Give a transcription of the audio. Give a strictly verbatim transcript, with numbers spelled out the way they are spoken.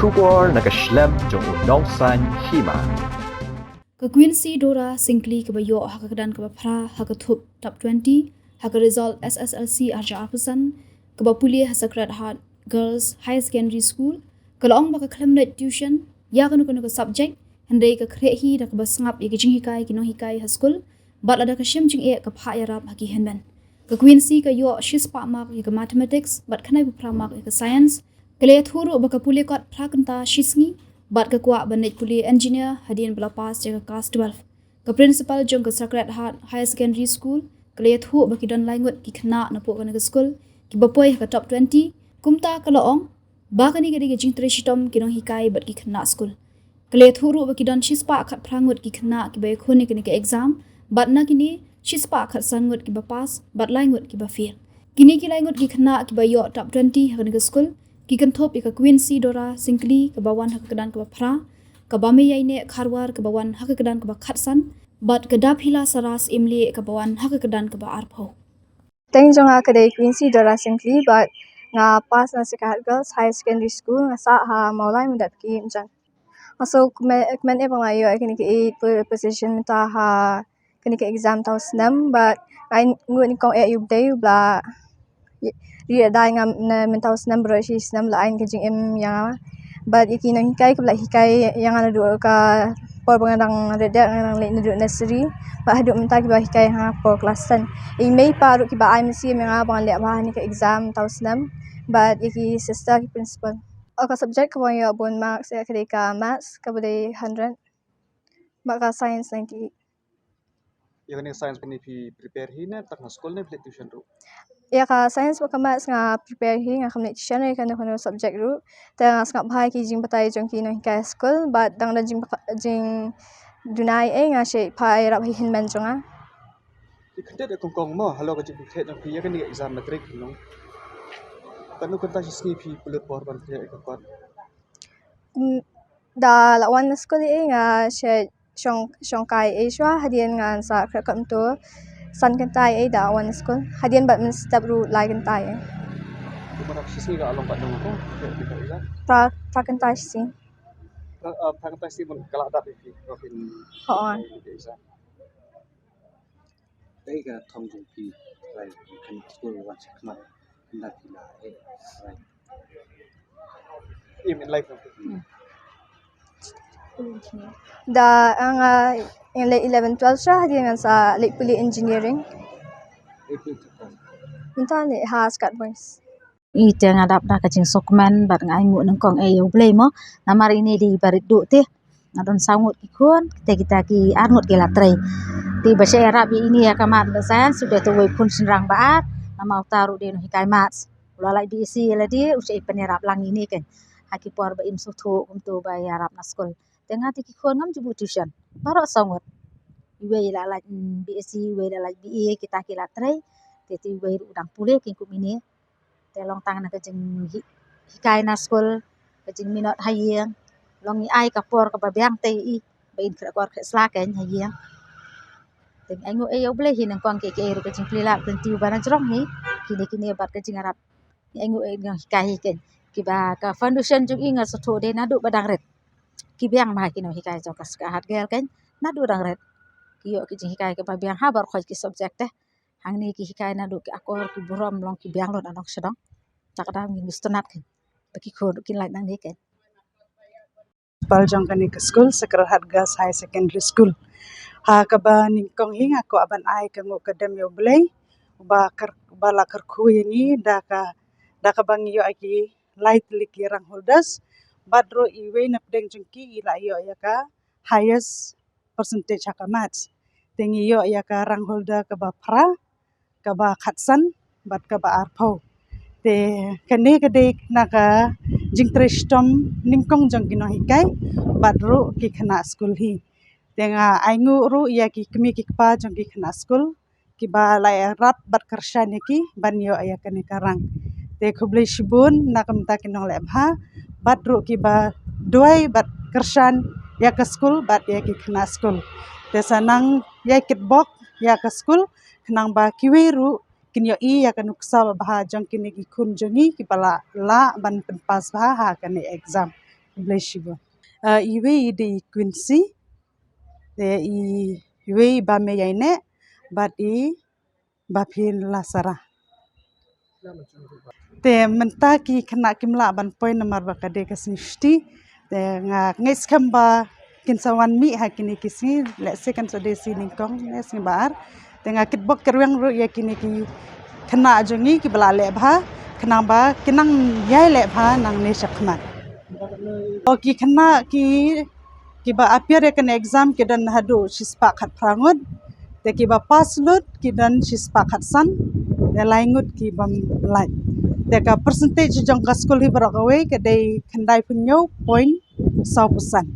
Khubor na ka shlem jong u nongsan hima. Ka Quincy Dora Syngkli kaba ïoh ha ka kyrdan kaba phra ha ka thup top twenty ha ka result S S L C arhajar arphew san, kaba pule ha Sacred Heart Girls Higher Secondary School, ka la ong ba ka khlem leit tuition ïa kano kano ka subject, hynrei ka khreh hi da kaba sngap ïa ka jinghikai ki nonghikai ha skul, bad lada ka shem jingeh ka phah ïarap ha ki hynmen. Ka Quincy ka ïoh shispah mark ïa ka mathematics bad khyndaiphew phra mark ïa ka science. Ka la ïathuh ruh ba ka pule kot phra kynta shi sngi bad ka kwah ban leit pule engineer hadien ba la pass ïa ka class twelve. Ka principal jong ka Sacred Heart Higher Secondary School ka la ïathuh ba ki don lai ngut ki khynnah napoh kane ka skul kiba poi ha ka top twenty. Kumta ka la ong ba kane ka dei ka jingtrei shitom ki nonghikai bad ki khynnah skul. Ka la ïathuh ruh ba ki don shispah khatphra ngut ki khynnah kiba ïakhun ïa kane ka exam, bad na kine shispah khatsan ngut kiba pass bad lai ngut kiba fail. Kine ki lai ngut ki khynnah kiba ïoh top twenty ha kane ka skul ki kynthup ïa ka Quincy Dora Syngkli kaba wan ha ka kyrdan kaba phra, ka Bameiaineh Kharwar kaba wan ha ka kyrdan kaba khatsan, bad ka Daphila Saras Imlieh kaba wan ha ka kyrdan kaba arphew. Teng jong nga ka dei Quincy Dora Syngkli bad nga pass na Sacred Heart Girls Higher Secondary School, nga sah ha Mawlai Mundap ki mjan. Nga sngewkmen, kmen eh ba nga ïoh ïa kane ka eight po-, position mynta ha kane ka exam mynta u snem bad nga ainguh nyngkong eh ïa U Blei uba la ri ïa dai nga na mynta u snem baroh shi snem, la ai ka jingim ïa nga. Bad ïa ki nonghikai kiba la hikai ïa nga naduh ka por ba nga dang rit deh, nga dang leit naduh nursery bad haduh mynta kiba hikai ïa nga por class ten. Ïa i mei i pa ruh kiba ai mynsiem ïa nga ba ngan leh bha ha kane ka exam mynta u snem bad ïa ki sister, ki principal. Oh, ka subject kaba nga ïoh bun marks ïa ka dei ka maths kaba dei hundred bad ka science ninety-eight. Ïa kane ka science kane phi prepare hi ne tang ha skul ne phi leit tuition ruh? Ïa ka science bad ka maths nga prepare hi, nga khlem leit tuition ïa kano kano subject ruh. Te nga sngap bha ïa ki jingbatai jong ki nonghikai skul bad dang don jing, jingduna ei ei nga shait phah ïarap ha ki hynmen jong nga. Phi kynthet ïa kong kong mo halor ka jingpynkhreh jong phi ïa kane ka exam matric, kong kong? Katno kynta shi sngi phi pynlut por ban khreh ïa ka kot? Mm, da la wan na skul ei ei nga shait shong, shongkai ei ei shuwa, hadien ngan sa khreh kot mynta san kynta ei ei da wan na skul, hadien bad mynstep ruh lai kynta ei ei. Kumno shi sngi ka long katno ko? Phra, phra kynta shi sngi. Phra, ah, phra kynta shi sngi bun ka la dap ïa phi ko phin. Ho. Dei ka thong jong phi, lai kan skul wan shakhmat, nda phi la eh, lai. Aim in life of phi. Da nga, ah, nga leh eleven twelve sha, hadien ngan sa leh pule engineering. Mynta leh ha Scout Boys. I te nga dap da ka jingsngewkmen bad nga ainguh nyngkong eh ïa U Blei mo. Namar ine dei ba rit duh te. Nga don saw ngut ki khun, te kita ki ar ngut ki la trei. Te ba shah ïarap ïa ine ïa ka maths bad science, u dei te uwei khun shynrang ba ar, namar uta ruh dei nonghikai maths. U la lait B S C ïa lade, u shah pynïarap lang ine kein. Ha ki por ba im sngewthuh kumto ba ïarap na skul. Te nga te ki khun ngam ju buh tuition. Baroh saw ngut. Iwei la lait, mm, B S C, iwei la lait B A, kita ki la trei. Te, te iwei ruh u dang pule kein kum ine. Te long tang na ka jinghi-, hikai na skul, ka jingminot ha ïing, long i ai ka por kaba biang te i, ba in khreh akor khreh sla kein ha ïing. Te nga ainguh eh ïa U Blei hi nyngkong kiei kiei ruh ka jingplie lad pynthiew ba na jrong hi, kine kine bad ka jingïarap. Nga ainguh eh nga hikai hi kein. Kiba ka foundation jong i nga sngewthuh dei naduh ba dang rit. Ki biang bha ki nonghikai jong ka Sacred Heart Girl kein, naduh dang rit. Ki ïoh ki jinghikai kiba biang ha baroh khoit ki subject te. Hangne ki hikai naduh ki akor ki burom long ki biang lut na nongshong shnong. Te ka dang ngi sngewtynnat kein ba ki khun ruh kin lait nangne kein. Principal jong kane ka skul, Sacred Heart Girls Higher Secondary School. Ha kaba nyngkong hi nga kwah ban ai ka nguh ka dem ïa U Blei uba kyr-, uba la kyrkhu ïa ngi da ka, da kaba ngi ïoh ïa ki lai tylli ki rank holders bad ruh iwei na pdeng jong ki i la ïoh ïa ka highest percentage ha ka maths. Te ngi ïoh ïa ka rank holder kaba phra, kaba khatsan bad kaba arphew. Te kane ka dei na ka jingtrei shitom nyngkong jong ki nonghikai bad ruh ki khynnah skul hi. Te nga ainguh ruh ïa ki kmie ki kpa jong ki khynnah skul kiba la ïarap bad kyrshan ïa ki ban ïoh ïa kane ka rank. Te khublei shibun na ka bynta ki nongleh bha bad ruh kiba duwai bad kyrshan ïa ka skul bad ïa ki khynnah skul. Te sa nang ïai kitbok ïa ka skul khnang ba kiwei ruh kin ïohi ïa ka nuksa babha jong kine ki khun jong ngi kiba la lah ban pynpass bha ha kane exam. Blei shibun. Uh, iwei i dei i Quincy, te i iwei i Bameiaineh, bad i Baphinlasara. Te mynta ki khynnah kim lah ban poi namar ba ka dei ka sngi shuti. Te nga ngeit skhem ba kin sa wan mih ha kine ki sngi, lehse kan sa dei sngi nyngkong ne sngi ba ar. Te nga kitbok kyrwiang ruh ïa kine ki khynnah jong ngi kiba la leh bha, khnang ba kin nang ïai leh bha nangne shakhmat. O, ki khynnah ki, kiba appear ïa kane exam ki don haduh shispah khatphra ngut, te kiba pass lut ki don shispah khatsan, te lai ngut ki bym lait. Te ka percentage jong ka skul hi baroh kawei ka dei khyndaiphew hynñiew point saw percent.